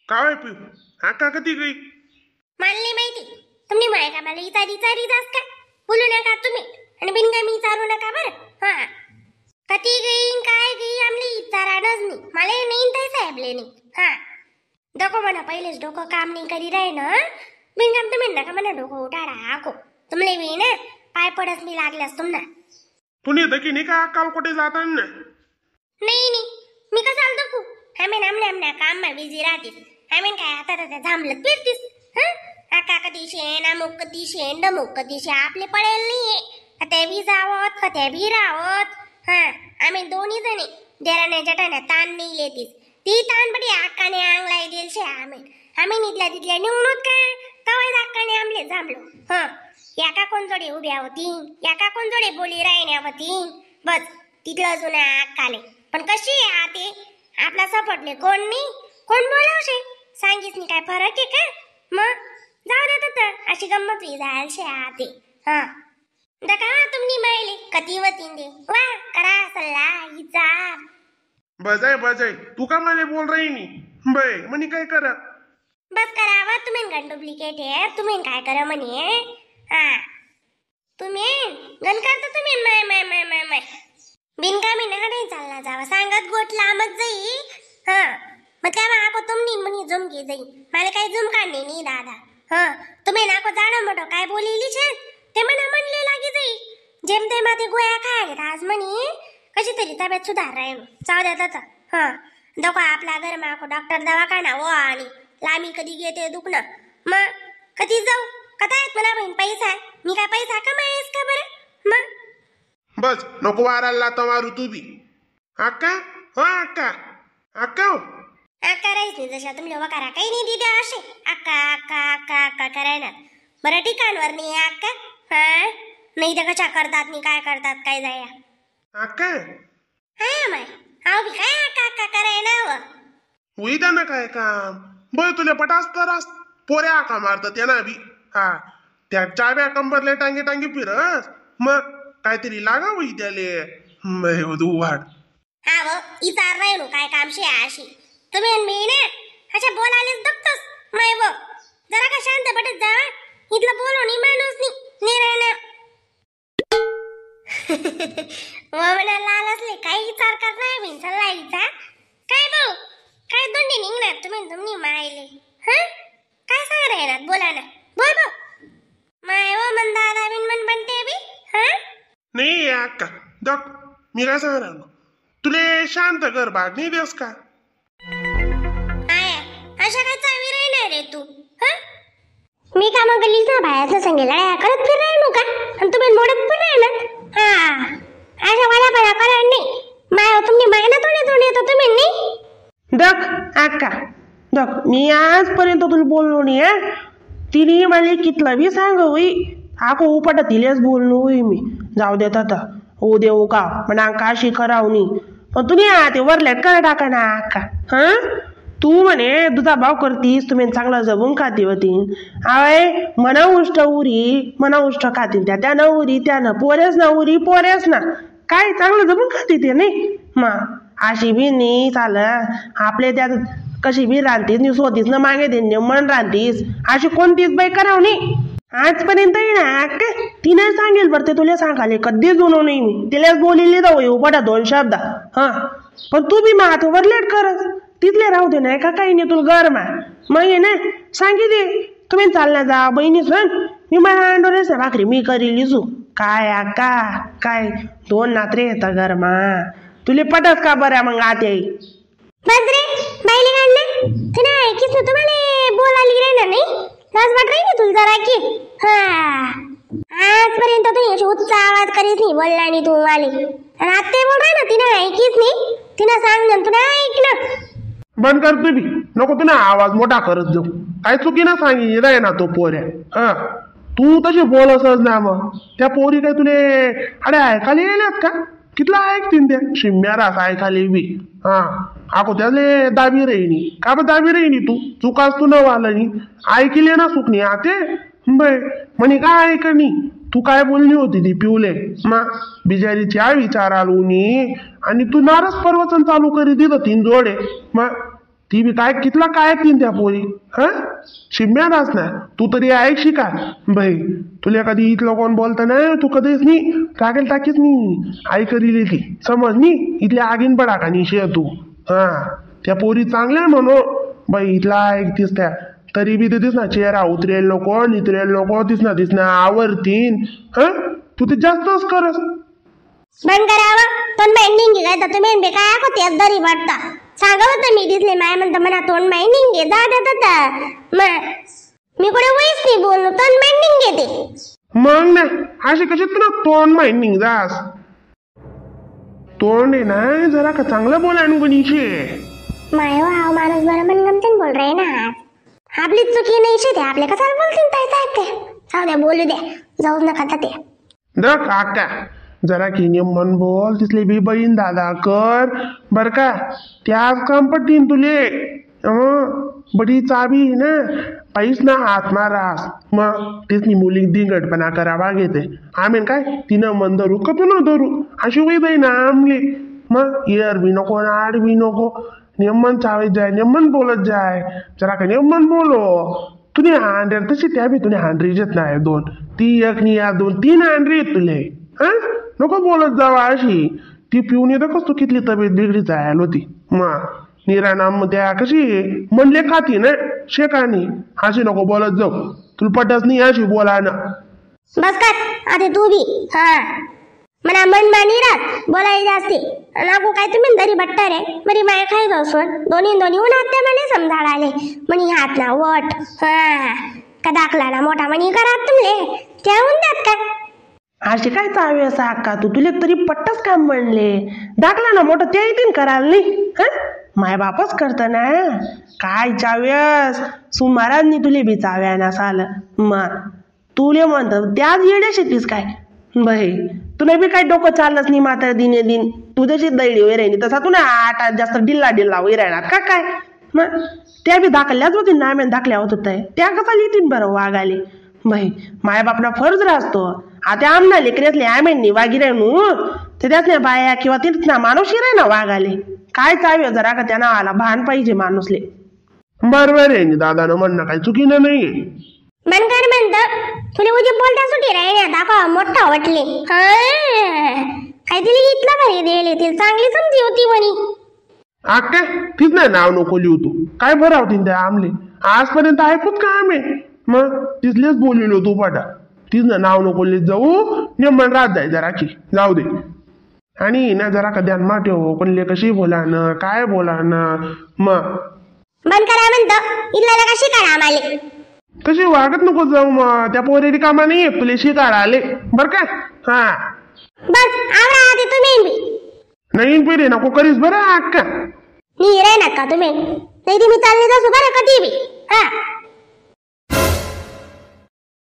काय पिऊ आका कधी गई? मला नाही माहिती. तुम्ही माय का मला इचारी इचारी जास का? बोलू नका तुम्ही आणि बिनकामी विचारू नका बरं. हा कधी गई काय गई आमले इचारानच नाही, मला नाही ताई साहेबले नाही. हा डोकं म्हणा पहिलेच डोकं काम नाही करी राही ना, बिनकाम तुम्ही नका म्हणा डोकं उठाडा आको तुमले मी ना पाय पडस मी लागल्यास तुमना. तुम्ही दकी नाही का काल कुठे जाताना? नाही नाही मी कशाला दखू, आम्ही आमल्या आमल्या काम मा बिझी राहतीस, आम्ही काय आता आता झांबलत फिरतीस. हा आका कधी शेण अमुक कधी शेण डमुक कधी शे आपले पडेल नाहीये, कते बी जावत कते बी रावत. हा आम्ही दोन्ही जणी देराने जटाने ताण नाही लेतीस, ती ताण बडी आकाने अंगलाई देल शे. आम्ही आम्ही नितल्या तिथल्या निवडून का तवाच आकाने आमले झांबलो. हा याका कोण जोडे उभ्या होती, याका कोण जोडे बोली राहिण्या होती, बस तिथलं जुन्या आकाले. पण कशी आहे आते आपला सपोर्टले कोण नाही, कोण बोलावशे सांगीस नाही काय फरक आहे का? मग जाऊ देत होतं अशी गंमत होई जायला शे आते. हा दका तुम्ही माहिले कधी वतीन दे वा करा सल्ला विचार. बजाय बजाय तू का मला बोल रही नी बय म्हणे काय करा? बस करावा तुम्ही गण डुप्लिकेट आहे, तुम्ही काय करा म्हणे. हा तुम्ही गण करता तुम्ही माय माय माय माय माय बिनकामी नका नाही चालला जावा सांगत गोट लांबच जाई. हा मग त्या आको तुमनी म्हणी झुमकी जाई, मला काही झुमका नाही नी दादा. हा तुम्ही नाको जाणं मोठं काय बोलिली छे ते म्हणा म्हणले लागी जाई, जेम ते माते गोळ्या खाय आज म्हणी कशी तरी तब्येत सुधार राहील जाऊ द्या आता. हा डोका आपला घर माको डॉक्टर दवाखाना हो आणि लांबी कधी घेते दुखणं मग कधी जाऊ कथा आहेत मला बहीण पैसा, मी काय पैसा कमायस का बरं? मग बस नको वाराला लाता मारू तू बी. अक्का हो अक्का अक्का हो अक्का राहीच नाही जशा तुम्ही वकारा काही नाही दिद्या असे अक्का अक्का अक्का अक्का करायला बरं ठिकाणवर नाही अक्का. हा नाही तर कशा करतात नाही काय करतात काय जाया अक्का. हा माय हाव बी काय अक्का अक्का करायला हवं होई ना काय काम बय तुला पटास तर पोऱ्या आका मारतात त्यांना बी. हा त्या चाव्या कंबरले टांगे टांगे फिरस मग काहीतरी लागा होई त्याले वाढ. हा व इचार राहिलो काय काम शे अशी तुम्ही आणि मी ना अशा बोलायलाच दबतोस माय व जरा का शांत पटत जा, इथलं बोलू नाही माणूस नाही निरायना. व म्हणा लाल असले काही विचार करणार बिन सल्ला इचा काय भाऊ काय दोन्ही निघणार तुम्ही तुम्ही मायले. हा काय सांग राहणार बोला ना बोल भाऊ माय व मन दादा बिन मन बनते बी. हा नाही अक्का दक मी काय सांगणार तुले शांत कर भाग नाही देस का? आया अशा काय चावी राहणार रे तू? हा मी का मग गल्लीचा बाहेरचा संगे लढाया करत फिर राहिलो का आणि तुम्ही मोडत पण राहिला? हा अशा वाला करा नाही माय तुम्ही माय ना थोडे थोडे येतो तुम्ही नाही. दक अक्का दक मी आजपर्यंत तुला बोललो नाही. हा तिने मला कितला बी सांग होई आको उपटा तिलेच बोललो होई मी जाऊ देत आता हो देऊ का म्हणा काशी करावनी पण तुम्ही ते वरल्यात करा टाका ना अक्का. हा तू म्हणे दुधा भाव करतीस तुम्ही चांगला जगून खाती होती आवय मना उष्ट उरी मना उष्ट खातीन त्या त्या नवरी त्यानं पोरेस ना उरी पोरेस ना काय चांगलं जगून खाती ते नाही मा अशी बी नाही चाल आपले त्यात कशी बी राहतीस नी सोतीस ना मागे दे मन राहतीस अशी कोणतीच बाई करावं नाही आजपर्यंत ना काय तिने सांगेल बरं ते तुला सांगाले कधीच जुनो नाही मी तिलाच बोलिली जाऊ येऊ बडा दोन शब्द. हां पण तू बी मा हातावर लेट करत तिथले राहू दे नाही का काही नाही तुला गरमा मग ये ना सांगितले तुम्ही चालना जा बहिणी सण मी मला अंडोरेस भाकरी मी करीली सू काय आका काय दोन नात्रे येतात गरमा तुले पटत का बऱ्या मग आते बस रे बाईले काढ ना ते ना ऐकीच ना तुम्हाला बोलाली रे ना नाही लाज वाट राही ना तुला जरा की. हा आजपर्यंत तुम्ही अशी उच्च आवाज करीत नाही बोलला नाही तू आली आणि आत्ते बोल ना तिनं ऐकीच नाही तिनं सांग ना तुला ऐकलं बंद कर तू बी नको तू ना आवाज मोठा करत जाऊ काय चुकी ना सांगी राय ना तो पोऱ्या. हा तू तशी बोलसच ना मग त्या पोरी काय तुले अरे ऐकायला येल्यात का कितला ऐकतीन त्या शिम्या रास ऐकायला बी. हा आको त्याले दाबी राहिनी का बा दाबी राहिनी तू चुकाच तू न वालनी ऐकले ना सुकणी आते बै म्हणे काय ऐकणी तू काय बोलली होती ती पिवले मा बिचारीची आ विचार आलो नी आणि तू नारस प्रवचन चालू करी दिलं तीन जोडे मा ती बी काय कितला काय तीन त्या पोरी हा शिम्यादास ना तू तरी ऐक शिका भाई तुला कधी इथलं कोण बोलतं ना तू कधीच नाही टाकेल टाकीच नाही आई करील ती समज नी इथल्या आगीन पडा का निशे तू. हा त्या पोरी चांगल्या म्हणो बाई इथला ऐकतीस त्या तरी बी ते ना चेहरा उतरेल नको नितरेल नको तीस ना तीस ना आवरतीन. हा तू ते जास्तच करस. बंद करावं तोंड बाई निंगे काय तर तुम्ही बे काय होते दरी वाटता सांगा होतं मी दिसले माय म्हणतो म्हणा तोंड बाई निंगे जा दादा मी कुठे वहीच नाही बोललो तोंड बाई निंगे ते मग ना अशी कशी तुला तोंड माई निंग जास तोंड आहे ना जरा का चांगलं बोला अनुगणीशे. माय हो माणूस बरं मन गमतीन बोल रे ना आपली चुकी नाही शे ते आपले कशाला बोलतील ताई साहेब ते जाऊ द्या बोलू द्या जाऊ नका ते. दख आका जरा की मन बोल तिथले बी बहीण दादा कर बर का त्याच काम पडतीन तुले बडी चाबी ना पाहिस ना हात मारास मग तेच मुली दिंगटपणा करावा घेते आमेन काय तिनं मन धरू का तू न धरू अशी वय बाई ना आमली मग इयर बी नको ना आड बी नको नेमन चावीत जाय नेमन बोलत जाय जरा का नेमन बोलो तुने हांड्रेड तशी त्या बी तुने हांड्रेड येत नाही दोन ती एक नी या दोन तीन हांड्रेड तुले. हा नको बोलत जावा अशी ती पिऊन येतं कस तू कितली तब्येत बिगडी जायला होती मग निराणा मग त्या कशी म्हणले खाती ना शेकानी अशी नको बोलत जाऊ तुला पटच नाही अशी बोला ना. बस कर आता तू बी हा मला मन मानी राहत बोलायला जास्ती नागू काय तुम्ही दरी बट्टा रे बरी माय खाय बसून दोन्ही दोन्ही उन्हात ते म्हणे समजाड आले म्हणी हात ना वट हा का दाखला ना मोठा म्हणी करा तुमले त्याहून द्यात काय अशी काय चावी असं अक्का तू तुले तरी पट्टच काम म्हणले दाखला ना मोठं ते येतील करायला नाही. हा माय बापच करत ना काय चाव्यस सुमारांनी तुले बी चाव्या ना साल मग तुले म्हणत त्याच येड्या शेतीस काय बाई तुला बी काय डोकं चाललंच नाही मात्र दिने दिन तू जशी दैडी वय राहिली तसा तू ना आटा जास्त डिल्ला डिल्ला वय राहणार का काय मग त्या बी दाखल्याच होती ना आम्ही दाखल्या होत होत त्या कसा लिहितीन बरं वाघ आले बाई माय बापना फर्ज राहतो आता आमना लेकरेसले आम्ही वागी राहणू ते त्याच ना बाया किंवा तीच ना माणूस राही ना वाघ आले काय चावे जरा का त्या नावाला भान पाहिजे माणूसले. बरोबर आहे दादानं म्हणणं काही चुकीनं नाही. बनकर म्हणत तुला उजी बोलता सुटी राही दाखवा मोठा वाटले हा काय तिला इथला भारी दिली तिला चांगली समजी होती म्हणी. आके तीच नाही नाव नको लिहू तू काय भरावतीन त्या आमले आजपर्यंत ऐकूच का आम्ही मग तिथलेच बोललेलो तू पाटा तीच ना नाव नको लिहित जाऊ नियमन राहत जाय जरा की जाऊ दे. आणि ना जरा का ध्यान मा ठेव कोणले कशी बोला ना काय बोला ना मग बंद करा म्हणत इथला का शिकायला आम्हाला तशी वागत नको जाऊ मग त्या पोरेरी कामा नाही येत तुला शिकायला आले बर का. हा बस आवरा आधी तुम्ही बी नाही पिरे नको करीस बरं अक्का नी रे नका तुम्ही नाही ते मी चालले जासू बरं कधी बी. हा